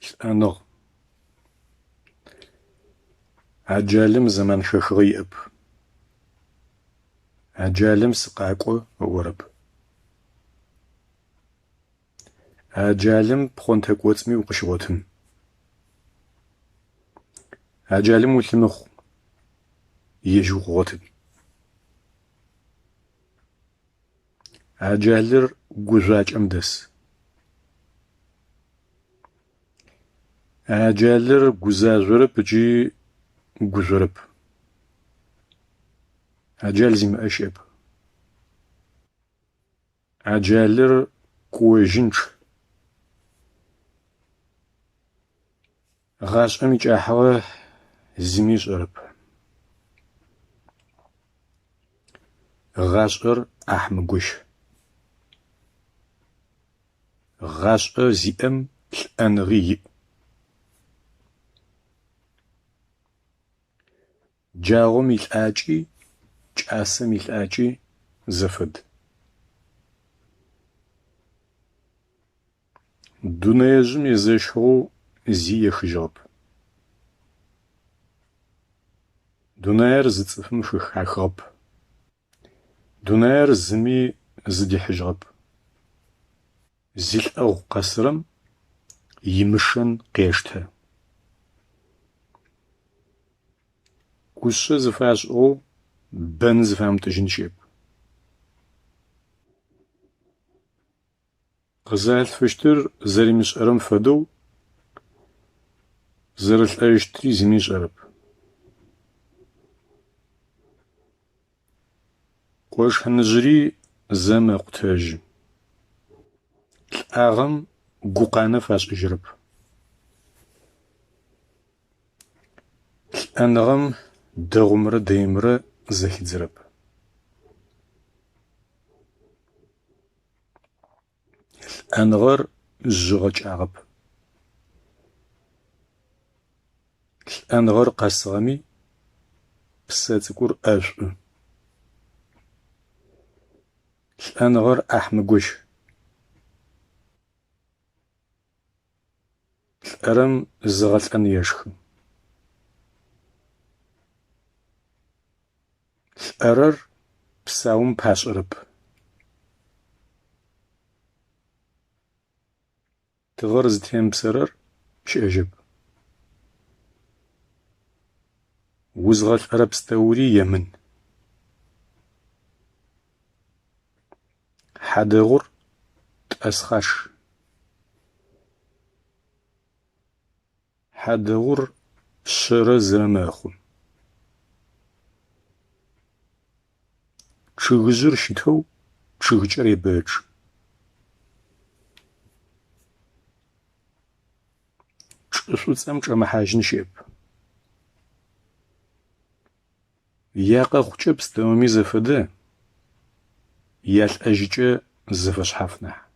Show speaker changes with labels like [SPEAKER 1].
[SPEAKER 1] Лӏэныгъ. Аджалым зэман хэхыгъэ иӏэп. Аджалым сыкъакӏо ыӏорэп. Аджалым пхъонтэ кӏоцӏми укъыщигъотын. Аджалым улъымыхъу, ежь укъыгъотын. Аджалыр гужъуакӏэм дэс. Аджалыр гузажъорэп ыкӏи гужъорэп. Аджал зимыӏэ щыӏэп. Аджалыр куожьынчъ. Гъашӏэм икӏахьыгъэ зыми ышӏэрэп. Гъашӏэр ӏахь мыгощ. Гъашӏэ зиӏэм лӏэныгъи иӏ. Джагъом илӏакӏи кӏасэм илӏакӏи зэфэд. Дунэежъым езэщыгъэу зи ехыжьыгъэп. Дунаир зы цӏыфым фыхахыгъэп. Дунаир зыми зыдихьыжьыгъэп. Зилӏэгъу къэсырэм имышэн къештэ. Кушъэ зыфашӏыгъэу бэн зыфамытӏыжьын щыӏэп. Къызалъфыщтыр зэримышӏэрэм фэдэу зэрэлӏэщтри зыми ышӏэрэп. Къошыныжъыри зэ мэкъутэжьы. Лӏагъэм гукъанэ фашӏыжьырэп. Лӏэныгъэм дэгъумрэ дэимрэ зэхидзырэп. Лӏэныгъэр жъыгъэ-кӏагъэп. Лӏэныгъэр къэсыгъэми, псэ цӏыкӏур ӏэшӏу. Лӏэныгъэр ӏахь мыгощ. Лӏэрэм зыгъэлӏэн ешхы. Лӏэрэр псаум пашӏэрэп. Тыгъэр зытемыпсэрэр щыӏэжьэп. Узгъэлӏэрэ пстэури емын. Хьадэгъур тӏэсхъаш. Хьадэгъур шъэрэ зырэ мэхъу. Чъыгыжъыр щытэу чъыгыкӏэр ебэчъы. Чӏы шӏуцӏэм чӏэмыхьажьын щыӏэп. Якъэхъукӏэ пстэуми зэфэдэ, ялӏэжьыкӏэ зэфэшъхьаф нахь.